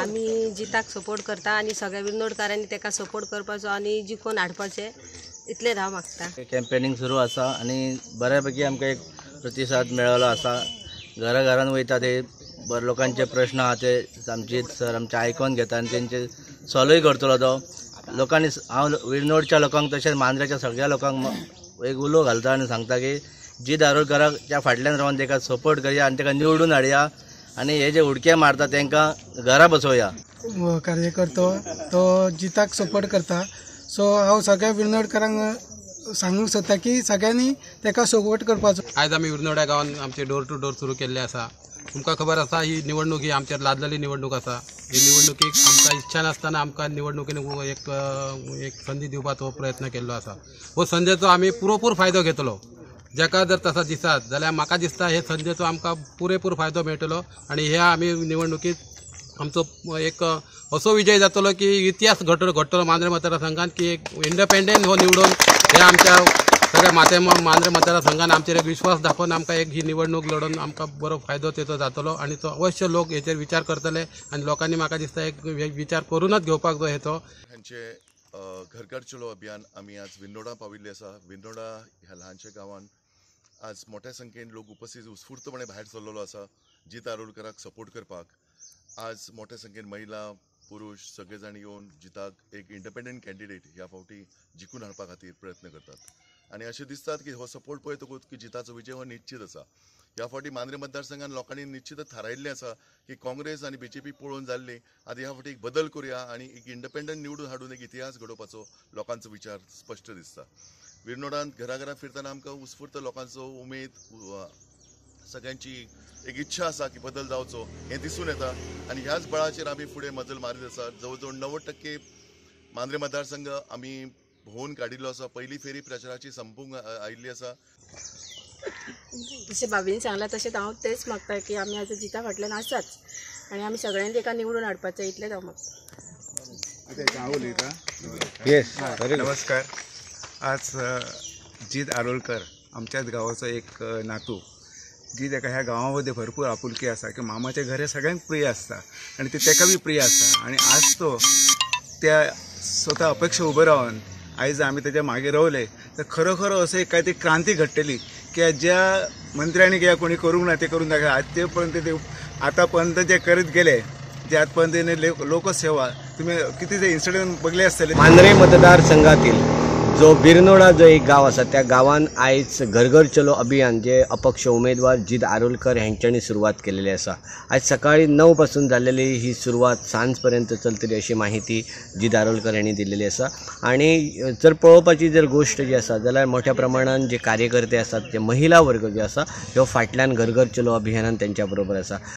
आमी जिताक सपोर्ट करता आनी सगळ्या विरनोडकारांनी ताका सपोर्ट करपाचो आनी जिखोवन हाडपाचें इतलें हांव मागता. कॅम्पेनिंग सुरू आसा आनी बऱ्यापैकी आमकां एक प्रतिसाद मेळ्ळो आसा. घरा घरान वयता ते बरे लोकांचे प्रश्न आहा ते आमचे सर आमचे आयकोन घेता आनी तेंचे सॉल्वूय करतलो तो. लोकांनी हांव विरनोडच्या लोकांक तशेंच मांद्र्याच्या सगळ्या लोकांक एक उलो घालता आनी सांगता की जीत आरोलकराच्या फाटल्यान रावन ताका सपोर्ट करया आनी ताका निवडून हाडया आनी हे जे उडके मारता तांकां घरा बसोवया. कार्यकर्तो तो जिताक सपोर्ट करता. सो हांव सगळ्या विरनोडकारांक सांगूंक सोदता की सगळ्यांनी ताका सपोर्ट करपाचो. आयज आमी विरनोड्या गांवांत आमचे डोर टू डोर सुरू केल्ले आसा. तुमकां खबर आसा ही निवडणूक ही आमचेर लादलेली निवडणूक आसा. ही निवडणुकीक आमकां इच्छा नासतना आमकां निवडणुकीन एक एक संदी दिवपाचो प्रयत्न केल्लो आसा. हो संदेचो आमी पुरेपूर फायदो घेतलो. जाका जर तसो दिसत जाल्यार म्हाका दिसता हे संदेचो आमकां पुरेपूर फायदो मेळटलो आनी ह्या आमी निवडणुकीत आमचो एक असो विजय जातलो की इतिहास घडटलो मांद्रे मतदारसंघात की एक इंडिपेंडंट हो निवडून हे आमच्या सगळ्या माते मांद्रे मतदारसंघान आमचेर एक विश्वास दाखोवन आमकां एक ही निवडणूक लडोवन आमकां बरो फायदो तेचो जातलो आनी तो अवश्य लोक हेचेर विचार करतले आनी लोकांनी म्हाका दिसता एक विचार करूनच घेवपाक जाय हेचो. हांचे घर घर चलो अभियान आमी आज विरनोडा पाविल्ले आसा. विरनोडा ह्या ल्हानशा गांवान आज मोठ्या संख्येन लोक उपस्थित उत्स्फूर्तपणे भायर सरलेलो आसा जीत आरोलकराक सपोर्ट करपाक. आज मोठ्या संख्येन महिला पुरुष सगळे जाण येवन जिताक एक इंडिपेंडंट कॅन्डिडेट ह्या फावटी जिखून हाडपा खातीर प्रयत्न करतात आनी अशें दिसतात की हो सपोर्ट पळयतकूच की जिताचो विजय हो निश्चित आसा. ह्या फावटी मांद्रे मतदारसंघान लोकांनी निश्चितच थारायिल्लें आसा की काँग्रेस आनी बीजेपी पळोवन जाल्ली आतां ह्या फावटी एक बदल करुया आनी एक इंडिपेंडंट निवडून हाडून एक इतिहास घडोवपाचो लोकांचो विचार स्पश्ट दिसता. विरनोडांत घराघरा फिरतना आमकां उत्स्फूर्त लोकांचो उमेद सगळ्यांची एक इच्छा आसा की बदल जावचो हें दिसून येता आनी ह्याच बळाचेर आमी फुडें मजल मारीत आसा. जवळ जवळ 90% मांद्रे मतदारसंघ आमी भोंवून काडिल्लो आसा. पयली फेरी प्रचाराची संपूंक आयिल्ली आसा. जशें भाभीन सांगलां तशेंच हांव तेंच मागता की आमी आतां जिता फाटल्यान आसाच आनी आमी सगळ्यांनी ताका निवडून हाडपाचें इतलेंच हांव मागता. हांव उलयतां. नमस्कार. आज जीत आरोलकर आमच्याच गांवाचो एक नातू. जी ताका ह्या गांवा भरपूर आपुलकी आसा की मामाचें घर हें सगळ्यांक प्रिय आसता आनी ते ताका बी प्रिय आसता आनी आज तो त्या स्वता अपेक्षा उबो रावन आयज आमी ताच्या मागीर रावले तर खरोखर असो एक कांय ती क्रांती घडटली की ज्या मंत्र्यांनी किंवा कोणी करूंक ना ते करून दाखयलें. आज ते पर्यंत ते आतां पर्यंत जे करीत गेले जे आतापर्यंत लोकसेवा तुम्ही किती जे इन्सिडंट बघले आसतले. मांद्रे मतदारसंघातील जो बिरनोडा जो एक गांव आसा त्या गांवान आयज घर घर चलो अभियान जे अपक्ष उमेदवार जीत आरोलकर हेंच्यांनी सुरवात केलेली आसा. आयज सकाळी 9 पासून जाल्लेली ही सुरवात सांज पर्यंत चलतली अशी माहिती जीत आरोलकर यांनी दिलेली आसा. आनी जर पळोवपाची जर गोश्ट जी आसा जाल्यार मोठ्या प्रमाणान जे कार्यकर्ते आसात जे महिला वर्ग जे आसा ह्यो फाटल्यान घर घर चलो अभियानान तेंच्या बरोबर आसा.